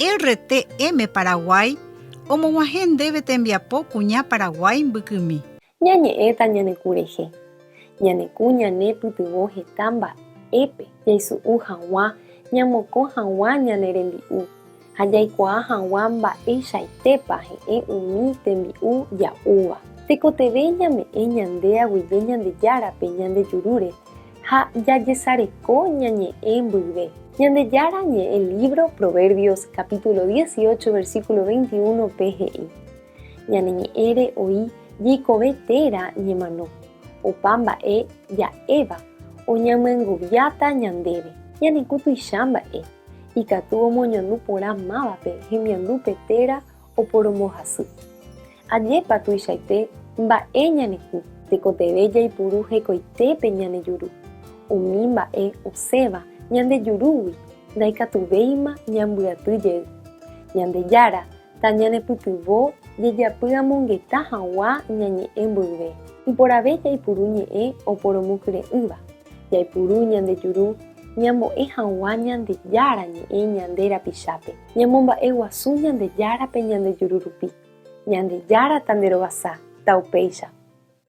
RTM Paraguay omog̃uahẽ ndéve tembiapo kuña Paraguái mbykymi. Ñañe'ẽta ñane kũ rehe. Ñane kũ ñane pytyvõ heta mba'épe jaisu'u hag̃ua, ñamokõ hag̃ua ñane rembi'u ha jaikuaa hag̃ua mba'eichaitépa he'ẽ umi tembi'u ja'úva. Tekotevẽ ñame'ẽ ñande aguyje Ñandejárape ñande jurúre ha jajesareko ñañe'ẽ mboyve. Ñandejára ñe'ẽ lívro Proverbios capítulo 18 versículo 21 pe he'i, Ñane ñe'ẽre oĩ jeikove térã ñemano, opa mba'e ja'éva oñamyengoviáta ñandéve. Ñane kũ tuicha mba'e, ikatu omoñandu porã mávape hemiandúpe térã oporombohasy. Ajépa tuichaite mba'e ñane kũ, tekotevẽ jaipuru hekoitépe ñane juru. Umi mba'e osẽva ñande jurúgui ndaikatuvéima ñambyaty jey. Ñandejára Tañanepytyvõ jejapy'amongeta hag̃ua ñañe'ẽ mboyve. Iporãve jaipuru ñe'ẽ oporomokyre'ỹva, jaipuru ñande juru ñambo'e hag̃ua Ñandejára ñe'ẽ ñande rapichápe. Ñamomba'eguasu Ñandejárape ñande juru rupi. Ñandejára tanderovasa, taupéicha.